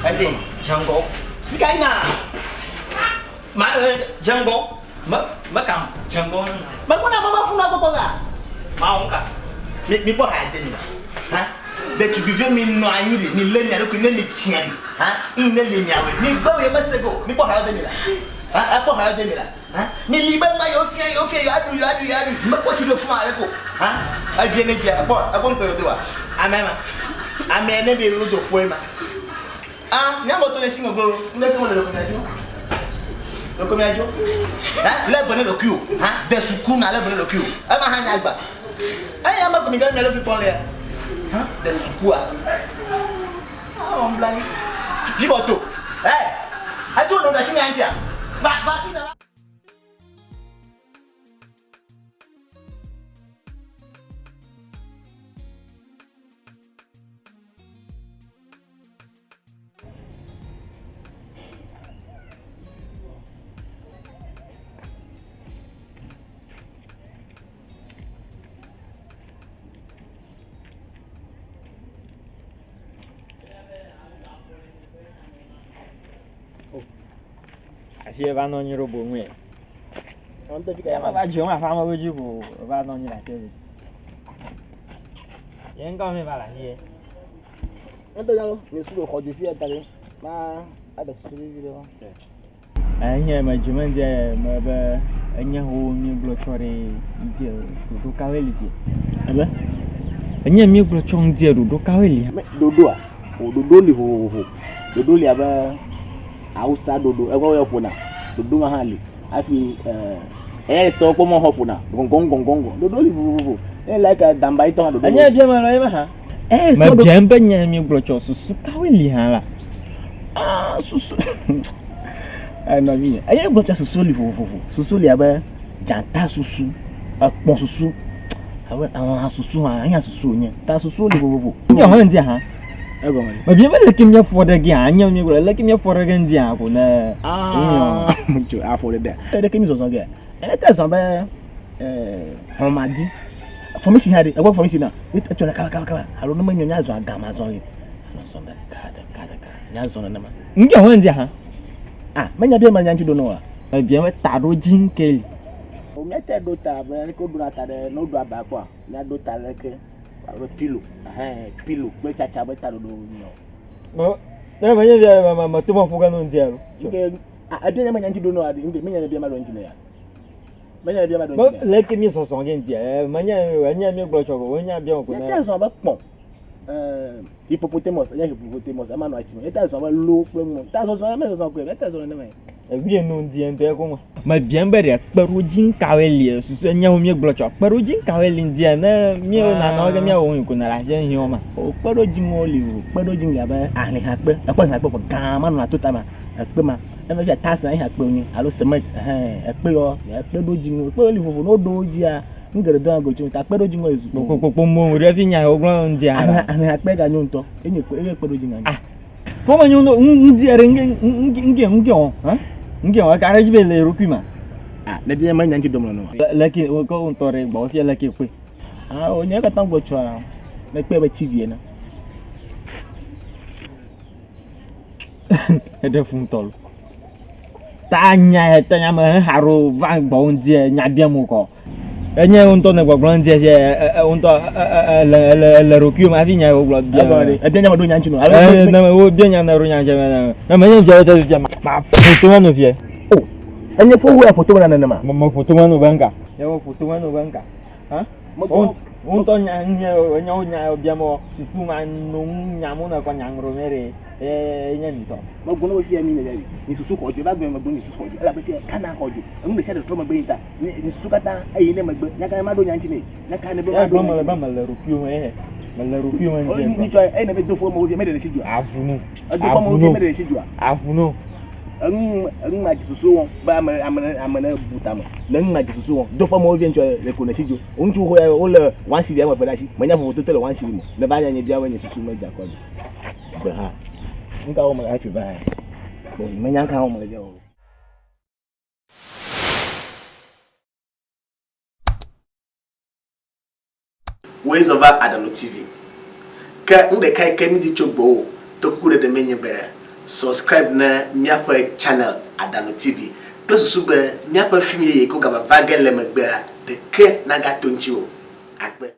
Esi dze ŋgɔ. Fi ka yina? Ma dze ŋgɔ. Me me kam dze ŋgɔ. Megbɔna me mefu na gbɔgbɔ ga. Ma wo ka. Mi mi kpɔ ha de mi ha. Ɖetugbiviwo mi nɔ anyi li mi lé mia ɖokui ne mi tia li ha. Ŋ ne li miawoe mi gbe wo ye mese go mi kpɔ ha de mi la ha. Ekpɔ ha de mi la ha. Mi li be ŋgba yewo fia yewo fia yewo aɖu yewo aɖu yewo aɖu. Mekpɔ tsi ɖo fuma ɖe ko ha. Evie ne dze ekpɔ ekpɔ ŋkpe yewo do wa. Ame ma ame ne be yewo do fue ma. Ah, mía mɔ to le si me gbolo. Ŋɖe ke mele ɖeko miadzo. Ɖeko miadzo. Ha, lé be ne ɖokuiwò. Ha, de suku na lé be ne ɖokuiwò. Ema hã nye agba. Eya me ko mi gale mia ɖokui kpɔm lea. Ha, de sukua. Ah, wɔm blanyi. Jibɔ to. Hey, edzo nɔ ɖe asi mia ŋutia. Va, va fi na va. Afi va nɔ anyi ɖo boŋue. Va dze ŋu aƒea me be dzi ko va nɔ anyi ɖe afi. Ye ŋkɔ mi va le afi ye. Ŋutɔ nya lo, mi su xɔ dzo fi ya ta ɖe. Ma aɖe susu vivi ɖe wa. Enye me dzi me dze me be enye ho mi gblɔ tsɔ ɖe ŋdie ɖoɖo kawoe li dzi. Ebe? Enye mi gblɔ tsɔ ŋdie ɖoɖo kawoe li. Me ɖoɖoa? O ɖoɖo li vovovo. Ɖoɖo li abe Hausa ɖoɖo, eƒe wo ƒona. Ɖoɖo ma hã li. Hafi eh eya sɔ kpɔ mɔ hɔ ƒona. Gɔngɔn gɔngɔn gɔn. Ɖoɖo li vovovo. Eye like damba yitɔ hã ɖoɖo. Enye bia me lɔ ye ma hã. Eh, Me bia be nya mi gblɔ tsɔ susu kawoe li hã la. Ah, susu. Eh, nɔvinye. Eye gblɔ tsɔ susu li vovovo. Susu li abe dzata susu, ekpɔ̃ susu, abe elã susu hã, enya susu wònye. Ta susu li vovovo. Ŋdɔ hã ŋdi hã. Egɔme ɖe. Mebia be leke míafɔ ɖe ge hã, anya míegblɔ leke míafɔ ɖe ge ŋdi hã ko ne. Ah, tso afɔ ɖe ɖe. Ɖeke mi zɔzɔ ge. Ete zɔ be hɔmadi. Fɔmisi hã ɖe, egbɔ fɔmisi na. Etsɔ ɖe kaba kaba kaba. Alo ne menyo nya zɔ agama zɔ li. Alo zɔ ɖeka ɖeka ɖeka. Nya zɔ nenema. Ŋdi hã ŋdi hã. Ah, menya bia menya ŋuti ɖo nɔ wa. Mebia be taɖodzi ŋke li. O míate ɖo ta be leke woɖona ta ɖe ne woɖo aba kpɔa, míaɖo ta leke abe pilo, ɛhɛn pilo kple tsatsa be taɖoɖo nyɔ. Me ne menye bia me me me to me ƒo ge nu ŋdi alo. Ŋke ah ebia nye menya ŋuti ɖo nɔ aɖi ŋke menya bia ma ɖo ŋuti ne ya. Menya bia ma ɖo Me ŋuti ne. leke mi zɔzɔ ge ŋdi eh menye enye mi gblɔ tsɔ ko wonya bia ko ne. Míate zɔ abe kpɔ̃. Eh, hippopotamus, enye hippopotamus, ema nɔ atsi me. Míate zɔ abe lo kple ŋu. Ta zɔzɔ eme zɔzɔ koe, míate zɔ nenema. Ewie nu ŋdi ŋutɔ ko me. Mebiam be ɖe kpeɖodzi kawoe li susu enye wo míegblɔ tsɔ kpeɖodzi kawoe li ŋdia ne míewo nanɔ ge míawɔ nu ko ne le afi hiã ma. O kpeɖodzi ŋuwo li o kpeɖodzi li abe ahlihakpe ekpɔ ahlihakpe ƒe gã ma nɔna to tame ekpe ma eme fia tasa ahlihakpe wonye alo cement ɛhɛn ekpe yɔ kpeɖodzi ŋu ekpe li vovo ne woɖo wo dzia nu geɖe dona go tso ta kpeɖodzi ŋu zu. Kpokpokpo mo ɖe fi nya wogblɔ ŋdia. Ahlihakpe ganyo ŋutɔ enye enye kpeɖodzi ŋu. Ah Fɔ me nyo ŋdi aɖe ŋge ŋge ŋge ŋge wɔ hã ŋge wɔ eka ɖe dzi be le eɖokui ma. Ah le di me nya ŋuti dome nɔ. Le ke wo ke ŋutɔ ɖe gbɔ fia le ke kpɔe. Ah o nye katã gbɔ tsɔa me kpɔe be TV ene. Eɖe fu ŋutɔ lo. Ta nya ta nya me hexa ɖo va gbɔ ŋdi nya biam wokɔ. Enye ŋutɔ ne gbɔgblɔ ŋdi fia ŋutɔ ele ele ele ɖokuiwò me hafi nya yi wogblɔ bia. Egɔme ɖe ede nya me ɖo nya ŋuti nɔ. Alo ne wo bia nya ne ɖo nya ŋuti ne ne menye dze dze fia ma ƒo to me no fia. O enye fo wo ya ƒo to me na nenema. Me me ƒo to me no be ŋka. Ye wo ƒo to me no be ŋka. Ha? Ŋutɔ nya nye enye wo nya bia mo susu ma no nya mo ne kɔ nya ŋro me ɖe ye nye ŋutɔ. Megblɔ na wo fia mi ne mi susu xɔ dzo va gbe megblɔ mi susu xɔ dzo elabe fia kana xɔ dzo enu ɖe sia ɖe trɔ megbe yi ta. Nye nye susu katã eyi ne megbe. Nya ka ne maɖo nya ŋuti nɛ? Nya ka ne be maɖo nya ŋuti nɛ? Mele ɖokuiwò me ehe. Mele ɖokuiwò me ŋuti. Ŋutsua eyi ne be do fo amewo fia meɖe ɖe si dzoa? Avunu. Edo fo amewo fia meɖe ɖe si dzoa? Avunu. Enu enu ma dzi susu wɔm be ame ame ame ne bu tame. Ne enu ma dzi susu wɔm. Do fo amewo fia ŋutsua le ko ne si dzo. Ŋutsu xoxo ya wole one cedi ame eve ɖe asi. Menya vovototo le one cedi me. Ne va nya nye bia be nye susu medze akɔ dzi. Gbe hã. Nu ka wɔm mele hafi va ya? Menya nu ka wɔm mele fia o. Wòe zɔ va Aɖaŋu TV. Ke nu ɖeka yi ke mídi tso gbɔwò to kukuɖeɖe mee nye be Subscribe ne míaƒe channel Adanu TV kple susu be míaƒe film yeye kewo gava va ge le megbea ɖeke nagato ŋutiwò o. Akpe.